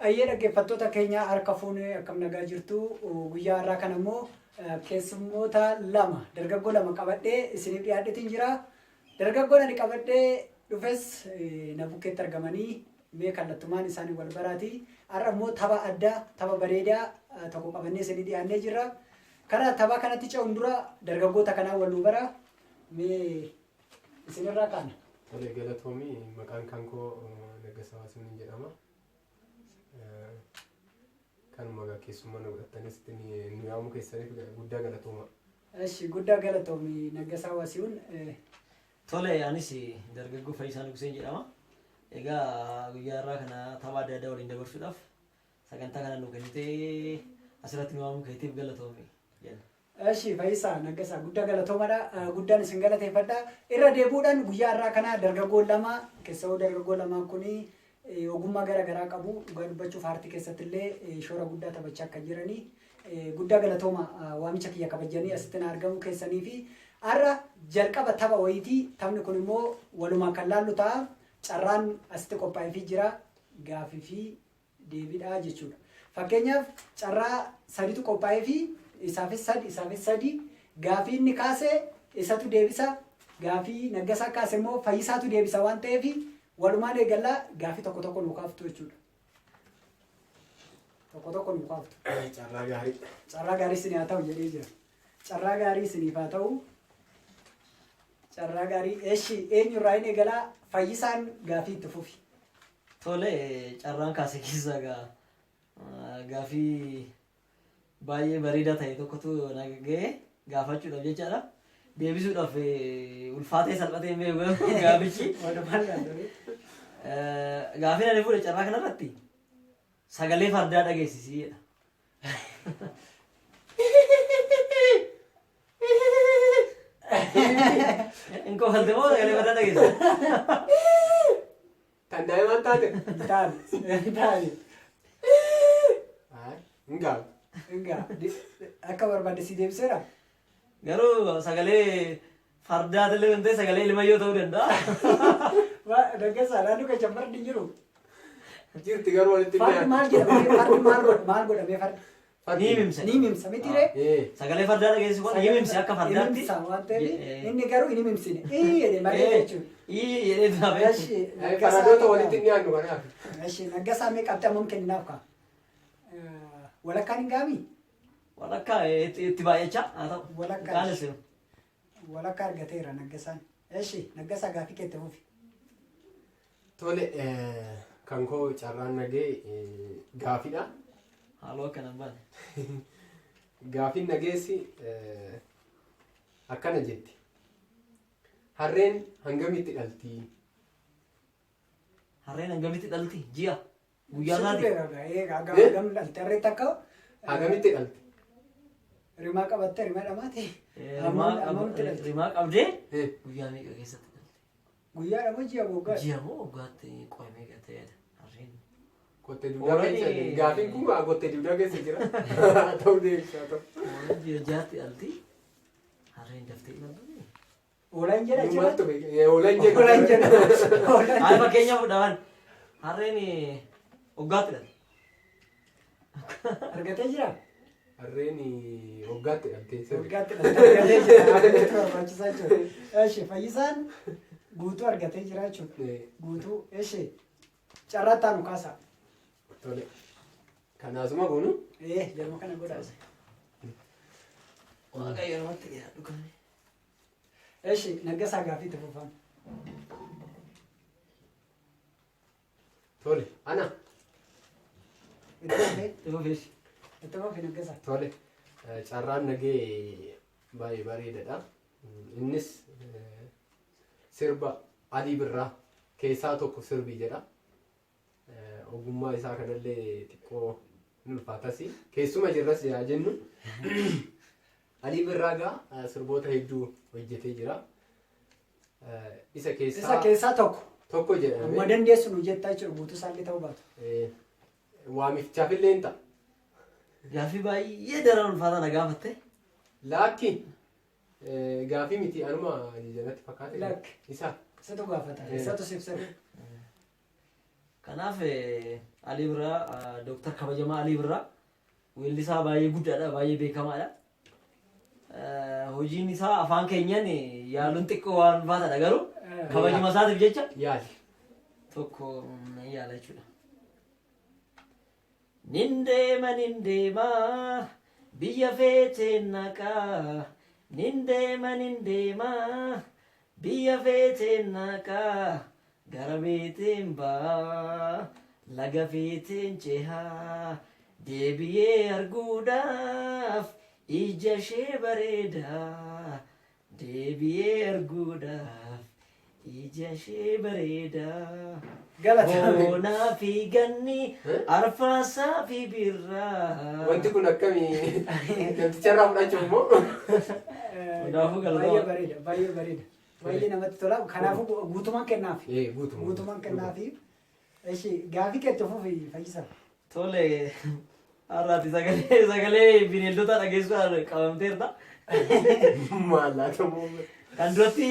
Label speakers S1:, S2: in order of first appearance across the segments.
S1: Ayyee dhaggeeffattoota keenya harka fuunee akkam nagaa jirtu. Guyyaa har'aa kana immoo keessummoota lama dargaggoo lama qabadhee isiniif dhiyaadheetiin jira. Dargaggoon ani qabadhee dhufes na bukkeetti argamanii mee kallattumaan isaanii wal baraati. Har'a immoo tapha addaa tapha bareedaa tokko qabannee isinii dhiyaannee jirra. Karaa tapha kanatti ce'uun dura dargaggoota kanaa wal nu bara. Mee isinirraa kaana.
S2: Tole galatoomi, maqaan kan koo Naggasaa Waasihuun jedhama. Kanuma egaa keessummaa na godhattanis nu yaamuu keessaniif guddaa galatooma.
S1: Eshi guddaa galatoomi Naggasaa Waasihuun.
S3: Tole anis dargaggoo Fayyisaa Nuguseen jedhama. Egaa guyyaa har'aa kana tapha adda addaa waliin dabarsuudhaaf sagantaa kana nu kennitee asirratti nu waamuu keetiif galatoomi jenna.
S1: Eshi Fayyisaa Naggasaa guddaa galatoomadha. Guddaan isin galateeffadha. Irra deebi'uudhaan guyyaa har'aa kana dargaggoon lama keessawuu dargaggoo lamaan kuni ogummaa gara garaa qabu. Dhugaa dubbachuuf aartii keessatti illee shoora guddaa taphachaa akka jiranii guddaa galatooma waamicha kiyya kabajanii asitti na argamuu keessanii fi har'a jalqaba tapha wayiitii taphni kun immoo walumaan kan laallu ta'a. Carraan asitti qophaa'eefii jira gaafii fi deebiidha jechuudha. Fakkeenyaaf carraa saditu qophaa'eefi isaafis sadi isaafis sadi gaafii inni kaase isatu deebisa gaafii Naggasaa kaase immoo Fayyisaatu deebisa waan ta'eef walumaan eegallaa gaafii tokko tokko nuu kaaftu jechuudha. Tokko tokko nuu kaaftu.
S2: Carraa gaarii.
S1: Carraa gaarii isinii haa ta'u jedhee jira. Carraa gaarii isiniif haa ta'u. Carraa gaarii eshi eenyurraa hin eegalaa Fayyisaan gaafii itti fufi.
S3: Tole carraan kaase keessaa egaa gaafii baay'ee bareedaa ta'e tokkotu na ga'e gaafachuudhaaf jechaadha. Deebisuudhaaf ulfaatee salphatee hin beeku garuu gaafichi.
S1: Walumaan ilaallu.
S3: Gaafiin ani fuudhe carraa kanarratti sagalee fardaa dhageessisii jedha. Hin kofalte moo sagalee fardaa dhageessise?
S2: Tan daa'imaan taate.
S1: Hin taane. Hin taane.
S2: Ay, Hin gaafa.
S1: Egaa akka barbaadde si deebiseera.
S3: Garuu sagalee fardaatillee kan ta'e sagalee ilmayyoo ta'uu danda'a.
S1: Naggasaa naannoo keessa fardi hin jiru.
S2: Jirti garuu walitti hin
S1: Fardi
S2: dhiyaatu.
S1: maal jedhama? Fardi maal godha? Maal godhamee fardi?
S2: Fardi.
S3: Ni himimsa.
S1: Ni himimsa miti ree?
S2: Ee.
S3: Sagalee fardaa dhageessu kun himimsi akka fardaatti.
S1: Himimsa waan ta'eef inni garuu hin himimsine. Ii jedhe malee jechuudha.
S3: Ii jedhee taa'e.
S1: Eshi
S2: Ay, Faradoota walitti hin dhiyaannu kanaaf.
S1: Eshi Naggasaa mee qabxii hammam kenninaaf kaa? Walakkaan hin gaamii?
S3: Walakkaa itti baay'achaa haa ta'u.
S1: Walakkaa.
S3: Qaalessinu.
S1: Walakkaa argateera Naggasaan. Eshi Naggasaa gaafii keetti fufi.
S2: Tole kan koo carraan nagee gaafidha.
S3: Haaloo akkana hin baane.
S2: Gaafiin nageessi akkana jetti. Harreen hangamitti dhalti?
S3: Harreen hangamitti dhalti? Ji'a. Guyyaa
S1: Situ
S3: isaati.
S1: beeka gaa. Egaa
S2: Eh?
S1: hagam dhalte harree takka
S2: Hangamitti dhalti?
S1: rimaa qabatte rimaa dhamaate. Hammamitti dhalti?
S3: Rimaa qabdee
S2: Eh,
S3: guyyaa meeqa keessatti dhalti?
S1: Guyyaadha moo ji'a waggaa?
S3: Ji'a moo waggaatti qo'e meeqa ta'edha harreen?
S2: Kottee dugdaa
S3: Hoolonni-
S2: keessa gaafiin kun kottee dugdaa keessa jira. Ta'uu deebisa ta'u.
S3: Hoolaan ji'a jaatti dhalti. Harreen daftee dhaltu.
S1: Hoolaan jedha jira.
S2: Maaltu beeka? Hoolaan jedhu.
S1: Hoolaan jedha. Hoolaan
S3: Haa fakkeenya fudhaman. Harreen waggaatti dhalti.
S1: Argatee jira?
S2: Harreen waggaatti dhaltee sirri.
S1: Waggaatti dhalte argatee jira. Argachuu barbaachisaa jechuudha. Eshi Fayyisaan guutuu argatee jira jechuudha.
S2: Eh,
S1: Guutuu eshi carraa taanu kaasa.
S2: Tole. Kanaasuma goonu
S1: Ee jarma kana godhaas.
S3: Waaqayyo namatti dhiyaadhu kan.
S1: Eshi Naggasaa gaafii itti fufaan.
S2: Tole. Ana.
S1: Itti fufee
S3: Itti fufeessi.
S1: itti fufee Naggasaa.
S2: Tole. Carraan nagee baay'ee bareedadha. Innis sirba Alii Birraa keessaa tokko sirbii jedha. Ogummaa isaa kanallee xiqqoo hin ulfaatas. Keessuma jirras yaa jennu. Alii Birraa gaa sirboota hedduu hojjetee jira. Isa
S1: Isa
S2: keessaa
S1: keessaa tokko.
S2: tokko
S1: Amma
S2: jedhamee
S1: dandeessu nu jettaa jechuudha guutuu isaallee ta'uu baatu.
S2: Waamichaafillee hin ta'a.
S3: Gaaffii baay'ee daran ulfaataa na gaafatte.
S2: Laakki gaafii miti anuma jalatti fakkaate.
S1: Lakki.
S2: Isa.
S1: Isatu gaafata. Isatu siif sirba.
S3: Kanaaf Alii Birraa, Dooktar kabajamaa Alii Birraa weellisaa baay'ee guddaadha, baay'ee beekamaadha. Hojiin isaa afaan keenyan yaaluun xiqqoo waan ulfaataadha, garuu kabajuma isaatiif jecha
S2: Yaali.
S3: Tokko nan yaala jechuudha. Nin deema, nin deema, biyya feeteen naqaa. Nin deema, nin deema, biyya feeteen naqaa. Gara feeteen ba'aa, laga feeteen cehaa. Deebi'ee arguudhaaf ija ishee bareedaa. Deebi'ee arguudhaaf ija ishee bareedaa.
S1: Galatoomi.
S3: Boonaa fi ganni, arfaasaa fi birraa.
S2: Wanti kun akkamii namticharraa fudhachuuf immoo?
S3: Hundaafuu galatooma.
S1: Baay'ee bareeda, baay'ee bareeda. Baay'ee namatti tola. Kanaafuu guutumaan kennaafi.
S2: Ee, guutuma.
S1: Guutumaan kennaafi. Eshi, gaafii keetti fufi, Fayyisa.
S3: Tole, har'aati sagalee bineeldota dhageessuudhaan qabamteerta.
S2: Maal laata moo?
S3: Kan duratti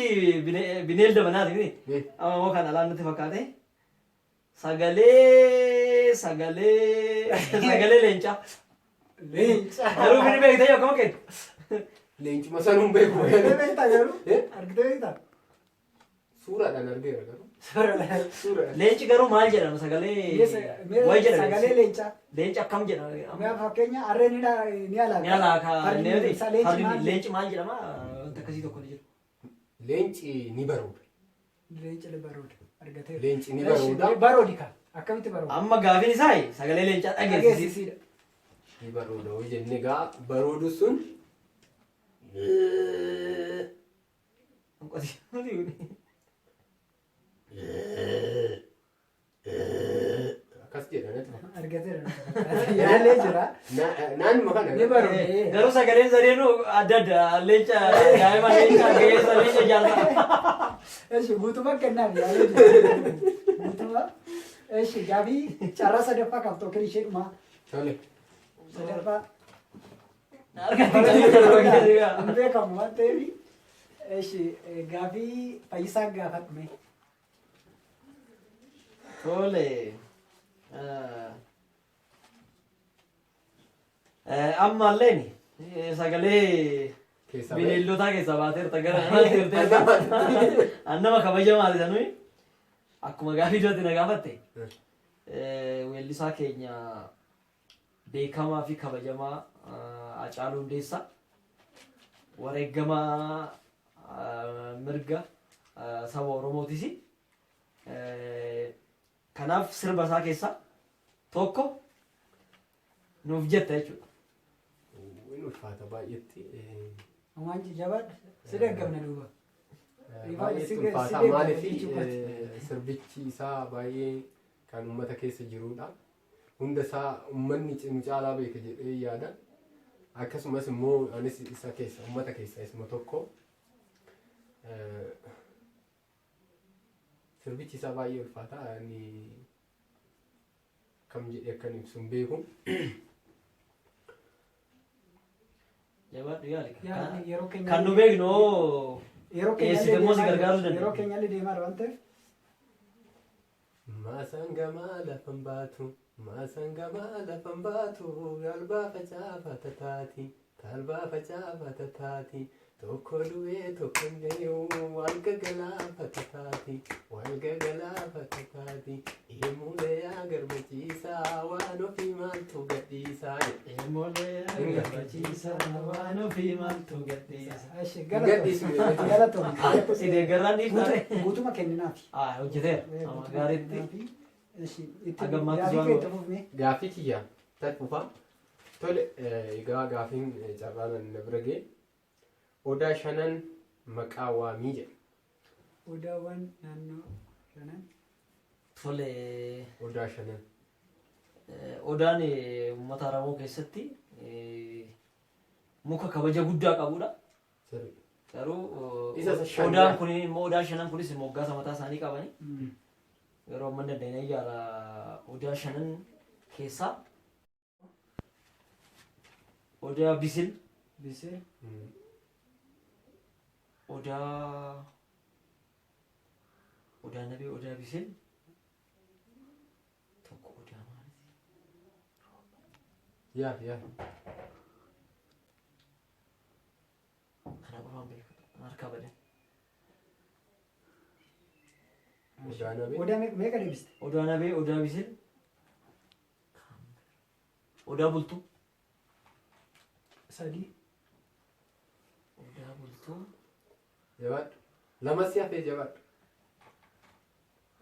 S3: bineelda manaati miti. Amma immoo kan alaan nutti fakkaate. Sagalee leencaa.
S1: Leenca.
S3: Garuu bini beektee akkama kennu.
S2: Leencuma sanuun beeku.
S1: Argitee beektaa garuu?
S2: Eh?
S1: Argitee beektaa?
S2: Suuraadhaan argeera garuu.
S1: Suuraadhaan.
S2: Suuraadhaan.
S3: Leenci garuu maal jedhama sagalee? Wayi jedhama.
S1: Sagalee leencaa.
S3: Leenci akkam jedhama?
S1: Mee fakkeenya harreen ni alaaka.
S3: Ni alaaka.
S1: Fardi
S3: Leenci
S1: leenci maal?
S3: Leenci maal jedhama? Wanta akkasii tokko ni jira.
S2: Leenci ni barooda.
S1: Leenci ni barooda. Argateera.
S2: Leenci ni barooda.
S1: Baroodi ka. Akkamitti barooda?
S3: Amma gaafiin isaa sagalee leencaa dhageessisi.
S1: Dhageessisiidha.
S2: Ni barooda hoo jenne gaa, baroodu sun.
S3: Qotii.
S2: Akkas jedha natti fakkaata.
S1: Argateera. Yaalee jira.
S2: Naannuma kana.
S1: Ni barooda.
S3: Garuu sagaleen sadeenuu adda adda. Leenca daa'ima, leenca ga'eessa, leenca jaarsaa.
S1: Eshi, guutumaa kennaaf yaalee jira. Guutumaa. Eshi, gaafii carraa sadaffaa qabxoo kan ishee dhumaa.
S2: Tole.
S1: Sadaffaa.
S3: Argatti.
S1: Hin beekamu waan ta'eef. Eshi, gaafii Fayyisaa gaafadhu mee.
S3: Tole. Ammalleen sagalee
S2: Keessaa ba'e.
S3: bineeldotaa keessaa baateerta, gara kanaatti hirteerta. Annama kabajamaadha sanui. Akkuma gaafii duratti na gaafatte, weellisaa keenya beekamaa fi kabajamaa Haacaaluu Hundeessaa, wareegamaa mirga saba Oromootis. Kanaaf sirba isaa keessaa tokko nuuf jetta jechuudha.
S2: Inni ulfaata baay'eetti.
S1: Waan jabaadhu. Si deeggamna duuba.
S2: Baay'eetti ulfaata, maaliif sirbichi isaa baay'ee kan uummata keessa jirudha. Hunda isaa uummanni nu caalaa beeka jedhee yaada. Akkasumas immoo anis isa keessa, uummata keessa isuma tokko. Sirbichi isaa baay'ee ulfaata. Ani kam jedhee akkan ibsu hin beeku.
S3: Jabaadhu, yaali.
S1: Yeroo keenya
S3: Kan nu beeknu
S1: yeroo keenya
S3: dhiyeessite immoo si gargaaruu dandeenya.
S1: Yeroo keenya illee deemaa waan ta'eef.
S2: Maasaan gamaa lafan baatu, maasaan gamaa lafan baatu, talbaa facaafata taati, talbaa facaafata taati, tokko du'ee tokko hin deemu, wal gagalaafata taati, wal gagalaafata taati, eemulee yaa garbachiisaa, waan ofii maaltu gadhiisaa jedhe.
S3: Emolee garbachiisa, waan ofii maaltu gadhiisa.
S1: Eshi,
S2: Gadhiisu.
S1: galatoom.
S3: Si deeggarraan dhiiftaare.
S1: Guutuma kenninaafi.
S3: Ah, hojjeteera. Amma gaariitti.
S1: Eshi, itti
S3: Hanga ammaatti
S1: gaafii
S3: waan
S1: kee itti fufne.
S2: Gaaffii kiyya tadhufa. Tole, egaa gaafiin carraan na bira ga'e. Odaa shanan maqaa waamii jedha.
S1: Odaawwan naannoo shanan.
S3: Tole.
S2: Odaa shanan.
S3: Odaan uummata Oromoo keessatti muka kabaja guddaa qabudha.
S2: Sirrii.
S3: Garuu
S2: Isa isa shan
S3: odaan kun immoo, odaa shanan kunis moggaasa mataa isaanii qabani. Yeroo amma dandeenye ijaara odaa shanan keessaa odaa bisil,
S1: Bisil.
S3: Odaa nabii, odaa bisil.
S2: Yaa yaa.
S3: Kana qofaan beeku. Harkaa badee.
S2: Odaa nabee.
S1: Odaa meeqa deebiste?
S3: Odaa nabee, odaa bisil. Odaa bultuu.
S1: Sadii.
S3: Odaa bultuu.
S2: Jabaadhu. Lama si hafee jabaadhu.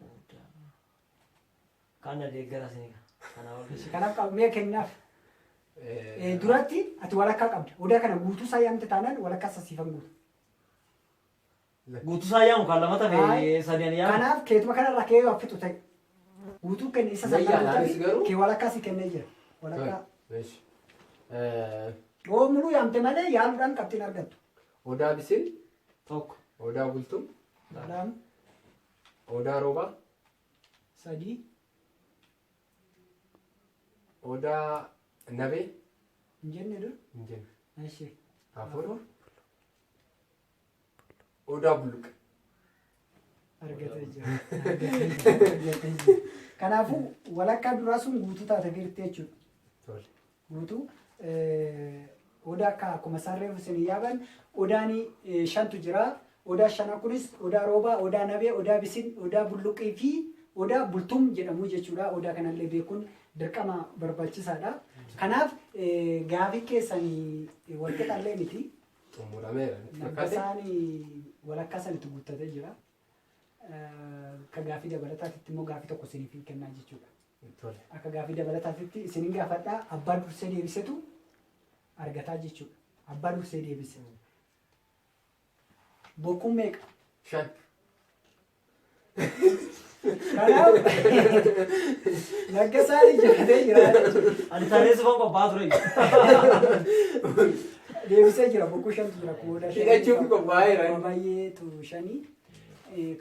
S3: Odaa. Kaan na deeggara isinii kana. Kanaaf ol.
S1: Kanaaf qabu mee kennaaf. Duratti ati walakkaa qabda. Odaa kana guutuu isaa yaamte taanaan walakkaa sasiifan guutu.
S3: Guutuu isaa yaamu kan lama tafe
S1: Ayi.
S3: sadiin yaamu.
S1: Kanaaf keetuma kanarraa kee yoo fixu ta'e. Guutuu kenne isa
S2: Nan yaala, anis garuu.
S1: kee walakkaa si kennee jira. Walakkaa.
S2: Eesh.
S1: Yoo muluu yaamte malee yaaluudhaan qabxiin argattu.
S2: Odaa bisil.
S3: Tokko.
S2: Odaa bultuu.
S1: Lama.
S2: Odaa roobaa.
S1: Sadii.
S2: Odaa nabee.
S1: Hin jenne dur.
S2: Hin jenne.
S1: Eshi.
S2: Afur. Odaa bulluqa.
S1: Argatee jira. Argatee jira. Kanaafuu walakkaa duraa sun guutuu taate jirti jechuudha.
S2: Tole.
S1: Guutuu odaa akka akkuma isaan reefu isin yaaban odaan shantu jira. Odaa shana kunis odaa roobaa, odaa nabee, odaa bisin, odaa bulluqii fi odaa bultum jedhamu jechuudha. Odaa kanallee beekuun dirqama barbaachisaadha. Kanaaf gaafii keessanii walqixallee miti.
S2: Xumurameera. Natti fakkaate.
S1: Naggasaan walakkaa sanitti guuttatee jira. Akka gaafii dabalataatitti immoo gaafii tokko isiniif hin kennaa jechuudha.
S2: Tole.
S1: Akka gaafii dabalataatitti isinin gaafadhaa, abbaa dursee deebisetu argataa jechuudha. Abbaa dursee deebise. Bokkuun meeqa?
S2: Shan.
S1: Kanaaf Naggasaan injifatee jira jechuudha.
S3: Ani tarreessuufan qophaa'aa ture.
S1: Deebisee jira, bokkuu shantu jira kooda shanii.
S2: Hidhachuuf qophaa'eera.
S1: Waa baay'eetu shanii.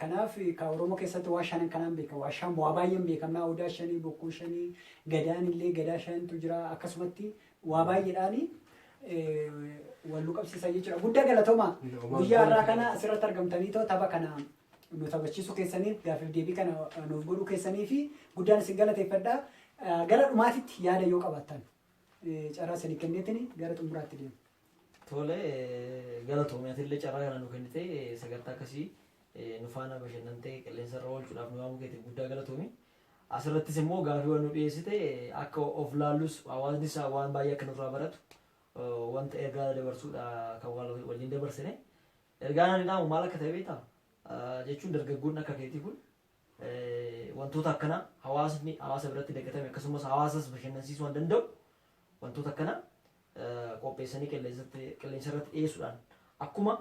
S1: Kanaaf ka Oromoo keessatti waa shanan kanaan beeka. Waa shan waa baay'een beekamnaa, odaa shanii, bokkuu shanii, gadaan illee gadaa shantu jira, akkasumatti waa baay'eedhaani wal nu qabsiisa jechuudha. Guddaa galatoomaa. Guyyaa har'aa kana asirratti argamtanii too tapha kana nu taphachiisuu keessaniif, gaaffiif deebii kana nuuf godhuu keessanii fi guddaan isin galateeffadha. Gara dhumaatitti yaada yoo qabaattan carraa isinii kenneetiin gara xumuraatti deemu.
S3: Tole, galatoomii, atillee carraa kana nu kennite, sagantaa akkasii nu faana bashannantee qilleensa irra oolchuudhaaf nu waamuu keetiif guddaa galatoomi. Asirrattis immoo gaafii waan nu dhiyeessite akka of laallus, hawaasnis waan baay'ee akka nurraa baratu wanta ergaa dabarsuudha kan waliin dabarsine. Ergaan ani dhaamu maal akka ta'e beektaa? Jechuun dargaggoonni akka keetii kun wantoota akkanaa hawaasni hawaasa biratti dagatame, akkasumas hawaasas bashannansiisuu waan danda'u wantoota akkanaa qopheessanii qilleensa irratti dhiyeessuudhaan, akkuma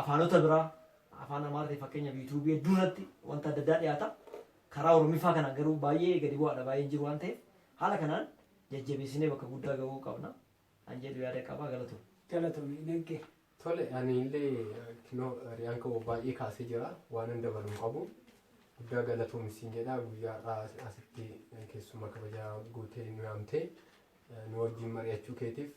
S3: afaanota biraa, afaan Amaaraatiin fakkeenyaaf yuutuubii hedduu irratti wanta adda addaa dhiyaata. Karaa Oromiffaa kanaan garuu baay'ee gadi bu'aadha, baay'een jiru waan ta'eef, haala kanaan jajjabeessinee bakka guddaa gahuu qabna. An jedhu yaada qaba, galatu.
S1: Galatoomii, Naggee.
S2: Tole, ani illee kinoo hiriyaan koo baay'ee kaasee jira, waan hin dabalu hin qabu. Guddaa galatoomi jedha, guyyaa har'aa asitti keessummaa kabajaa gootee nu yaamtee nu wajjin mari'achuu keetiif,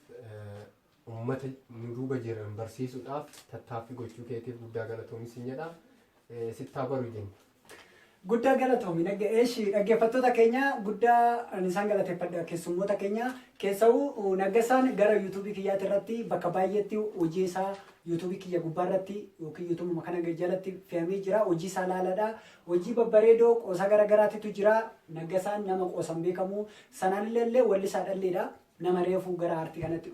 S2: uummata nu duuba jiran barsiisuudhaaf tattaaffii gochuu keetiif guddaa galatoomi jedha. Sittaa baru jenna.
S1: Guddaa galatoomi, Naggee. Eeshi, dhaggeeffattoota keenya, guddaa ani isaan galateeffadha, keessummoota keenya keessa'uu Naggasaan gara yuutuubii kiyyaati irratti bakka baay'eetti hojii isaa yuutuubii kiyya gubbaa irratti yookiin yuutuubuma kana jalatti fe'amee jira, hojii isaa laaladha. Hojii babbareedoo qoosa gara garaatitu jira. Naggasaan nama qoosan beekamu sanaan illee wallisaa dhalleedha, nama reefuu gara aartii kanatti.